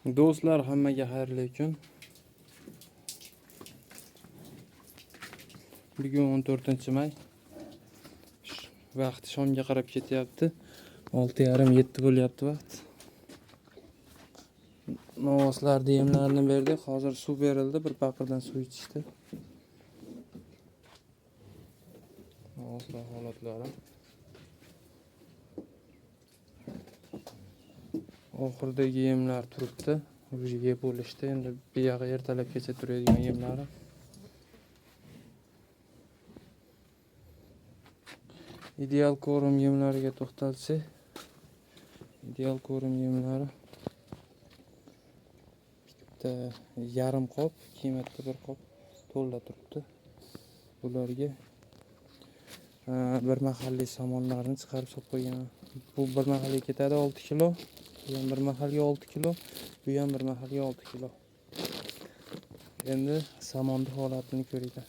Do'stlar, hammaga xayrli kun. Bugun 14 may. Vaqt shomga qarab ketyapti. 6:30-7 bo'lyapti vaqt. Novvoslarni yemlarini berdik. Hozir suv berildi, bir paqirdan suv ichishdi. Novvoslar holatlari. Oxiridagi yemlar turibdi. Уже yeb bo'lishdi. Endi bu yog'i ertalabgacha turadigan yemlari. Ideal корм yemlariga to'xtalsak, ideal корм yemlari bitta yarim qop, qiymatda bir qop to'la turibdi. Bularga bir mahalliy somonlarni chiqarib solib qo'ygan. Bu bir mahalga ketadi 6 kilo, bu ham bir mahalga 6 kilo, bu ham bir mahalga 6 kilo. Endi somonni holatini ko'ringlar.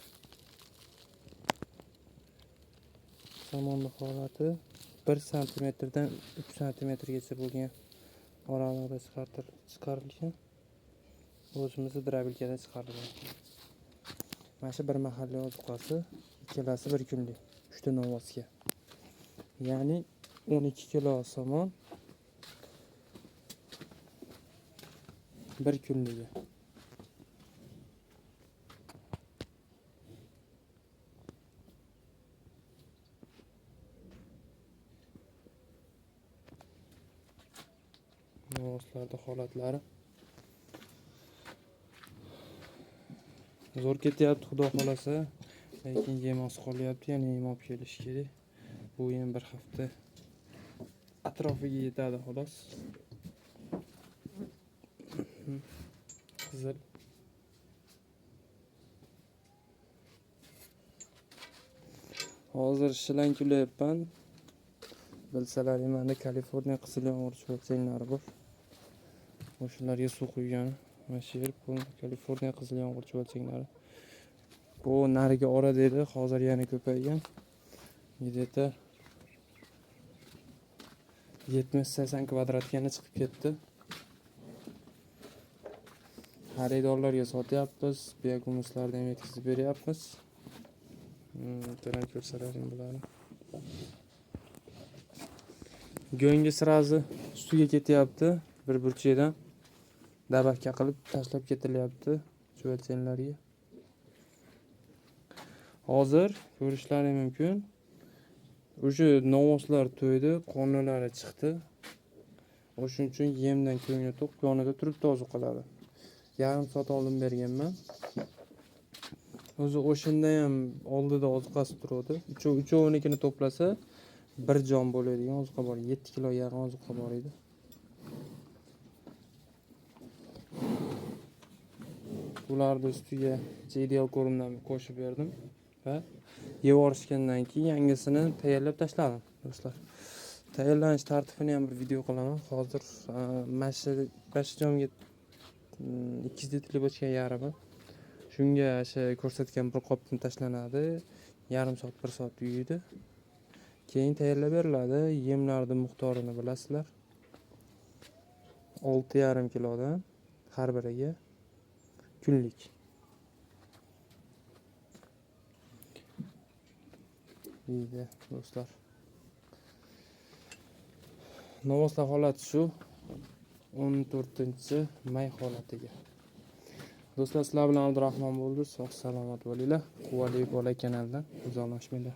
Somonni holati 1 santimetrdan 3 santimetrgacha bo'lgan oraliqda chiqarilgan. O'zimizni дробилка da chiqarilgan. Mana shu bir mahalliy ozuqasi, ikkalasi bir kunlik, 3 ta novvosga. Ya'ni 12 kilo somon bir kunligi. Novvoslarda holatlari zo'r ketyapti, xudo xolasa. Lekin yem oz qolyapti, yana yem olib kelish kerak. Bu yem bir hafta atrofiga yetadi xolos. Qizil. Hozir shilang kulayapman. Bilsalaring, menda Kaliforniya qizil yomg'ir chuvalchanglari bor. O'shalarga suv quygan. Mana shu yer bu Kaliforniya qizil yomg'ir chuvalchanglari. Bu narigi ora dedi, hozir yana ko'paygan. Где-то 70-80 kvadratga chiqib ketdi. Xaridorlarga sotyapmiz, biogumuslarni ham yetkazib beryapmiz. Teran ko'rsalaring bularni. Go'ngi сразу ustiga ketyapti bir burchakdan. Добавка qilib tashlab ketilyapti chuvalchanlarga. Hozir ko'rishlari mumkin. O'sha novvoslar to'ydi, qornilari chiqdi. O'shuning uchun yemdan ko'ngli to'q, yonida turibdi ozuqalari. Yarim soat oldin berganman. O'zi o'shanda ham oldida ozuqasi turuvdi. Uchovinikini to'plasa bir jon bo'ladigan ozuqa bor. 7 kilo yarim ozuqa bor edi. Ularni ustiga ideal корм dan qo'shib berdim va yeb yuborishgandan keyin yangisini tayyorlab tashladim, do'stlar. Tayyorlanish tartibini ham bir video qilaman. Hozir mana shu jonga 200 litrli bochka yarmi. Shunga o'sha ko'rsatgan bir qopdan tashlanadi. Yarim soat, bir soat uyuydi. Keyin tayyorlab beriladi. Yemlarni miqdorini bilasizlar. 6,5 kilodan har biriga kunlik. Yeydi do'stlar. Novvoslar holati shu 14 may holatiga. Do'stlar, sizlar bilan Abdurahmon bo'ldi. Sog' salomat bo'linglar. Quvali bola kanalidan uzoqlashmanglar.